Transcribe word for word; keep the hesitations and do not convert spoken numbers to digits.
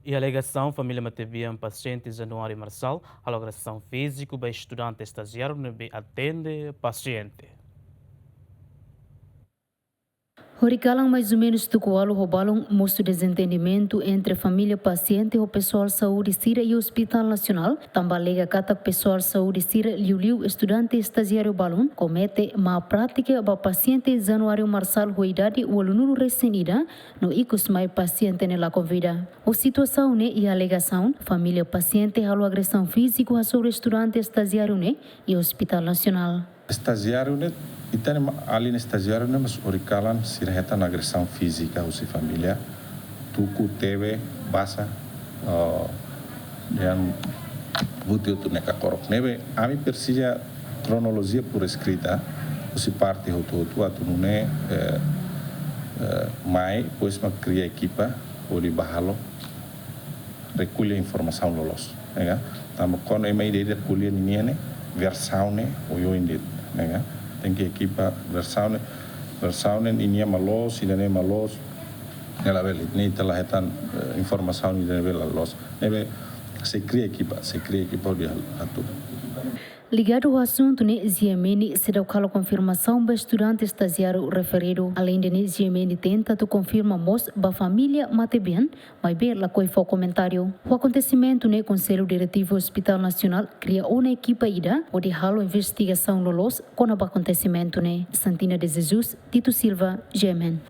Iha alegasaun, família matebian pasiente Januário Marçal halo agresaun fíziku ba estudante estajiáriu ne'ebé atende pasiente. Horikalan maizumenus tuku ualu ho balun, mosu dezentendimentu entre família pasiente ho pesoál saúde sira iha Hospital Nasionál, tanba alega katak pesoál saúde sira liuliu estudante estajiáriu balun komete má prátika ba pasiente Januário Marçal ho idade ualunulu resin ida, no ikus mai pasiente ne'e lakon vida. Ho situasaun ne'e iha alegasaun, família pasiente halo agresaun fíziku hasoru estudante estajiáriu ne'e iha Hospital Nasionál. Estajiáriu ne'e, ita-nia alin estajiáriu ne'e mós horikalan sira hetan agresaun fízika husi família, tuku, tebe, basa, eh, dehan buti hotu ne'e kakorok. Ne'ebé ami presiza kronolojia por escrita, husi parte hotu-hotu atu nune'e, eh, eh, mai, depois mak kria ekipa hodi bá halo rekolla informasaun loloos, ne'e ka? Tanba kuandu ema ida-idak ko'alia ninia ne'e, versaun ne'e oioin de'it, ne'e ka? Tenke ekipa versaun ne'e, versaun ne'e ninia mak loos, ida-ne'e mak loos, ne'e labele, ne'e ita la hetan, eh, informasaun ida-ne'ebé la loos. Ne'ebé sei kria ekipa, sei kria ekipa hodi hal-, hatudu. Ligadu ho asuntu ne'e, G M N seidauk halo konfirmasaun ba estudante estajiáriu referidu. Aleinde ne'e, G M N tenta atu konfirma mós ba família matebian, maibé lakohi fó komentáriu. Ho akontesimentu ne'e, Konsellu Diretivu Hospital Nasionál kria ona ekipa ida hodi halo investigasaun loloos kona-ba akontesimentu ne'e. Santina de Jesus, Tito Silva, G M N.